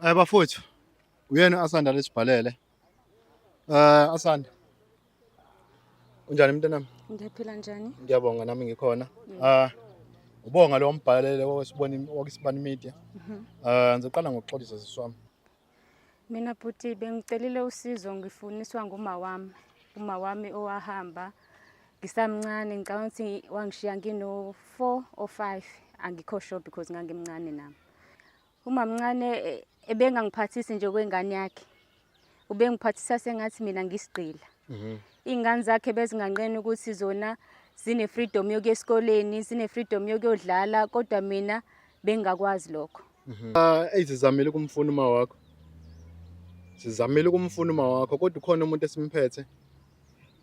Bafowethu, uyena Asanda lesibhalele. Asanda. Unjani mntanami? Ngiyaphila njani? Ngiyabonga nami ngikhona. Ubonga lo mbhalele owesiboni wakisibani media. Ngizoqala ngokuxolisa sisi wami. Mina bhuti bengicelile usizo ngifuniswa nguma wami. Uma wami owahamba ngisamncane, ngicabanga ukuthi wangishiya ngino 4 or 5, angikho sure because ngangimncane nami. Umamncane ebengangiphathisi nje kwengane yakhe. Ubengiphathisa sengathi mina ngisigqila. Iy'ngane zakhe bezinganqeni ukuthi zona zine freedom yokuya esikoleni, zine freedom yokuyodlala, kodwa mina bengingakwazi lokho. Eyizizamile ukumfuna uma wakho. Sizamile ukumfuna uma wakho kodwa ukhona umuntu esimphethe.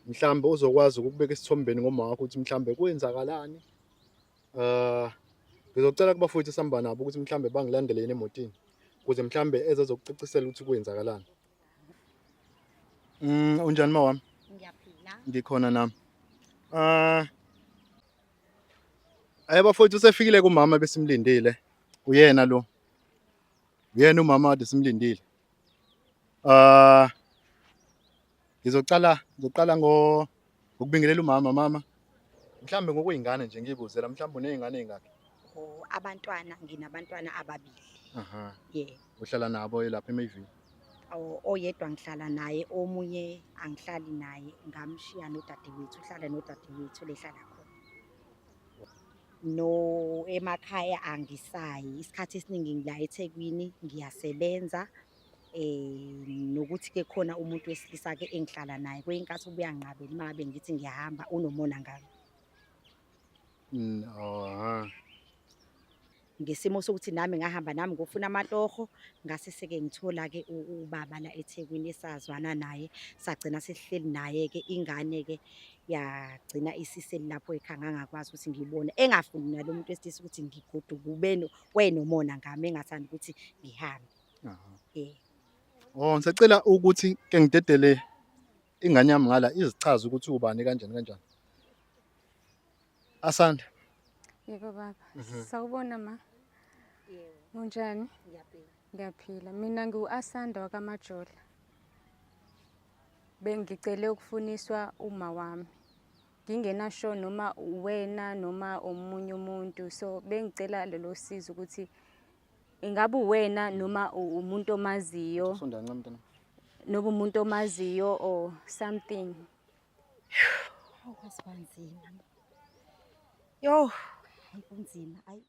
Mhlambe uzokwazi ukubeka esithombeni ngoma wakho ukuthi mhlambe kwenzakalani. Ngizocela kubafowethu esihamba nabo ukuthi mhlambe bangilandele yini emotini ukuze mhlambe ezezokucacisela ukuthi kwenzakalani. Unjani ma wami? Ngiyaphila. Ngikhona nami. Ayi bafowethu, usefikile kumama besimlindile. Uyena lo. Uyena umama kade simlindile. Ngizocala ngokubingelela umama, mama. Mhlambe ngokuyingane nje ngibuzela, mhlambe unezingane ezingaki? Oh, abantwana, nginabantwana ababili. Aha. Yeah. Uhlala nabo lapha eMayville? Oh, oyedwa ngihlala naye, omunye angihlali naye, ngamshiya nodadewethu, uhlala nodadewethu lehlala khona. No, emakhaya angisayi. Isikhathi esiningi ngila eThekwini ngiyasebenza. Nokuthi ke khona umuntu wesilisa ke engihlala naye, kwenkathi ubuya nqabela uma ngabe ngithi ngiyahamba unomona ngami. Oh. Ngesimo sokuthi nami ngahamba nami ngofuna amatoho, ngase seke ngithola ke ubaba la eThekwini esazwana naye, sagcina sesihleli naye ke, ingane ke yagcina isiseli lapho ekhaya, ngangakwazi ukuthi ngibone, engafuni nalo muntu wesilisa ukuthi ngigoduke, ube wayenomona ngami, engathandi ukuthi ngihambe. Aha. Yeah. Oh, ngisacela ukuthi ke ngidedele ingane yami ngala izichaze ukuthi ubani kanjani kanjani. Asanda. Yebo baba. Sawubona ma. Yebo. Unjani? Ngiyaphila. Ngiyaphila. Mina ngiwu-Asanda wakaMajola. Bengicele ukufuniswa uma wami. Ngingenasho noma wena noma omunye umuntu. So bengicela lelo sizo ukuthi ingabe uwena noma umuntu omaziyo. Ufunda kancane mntana. Noma umuntu omaziyo or something. Oh, kwazibanzima. Yo, hayi kunzima. Ayi.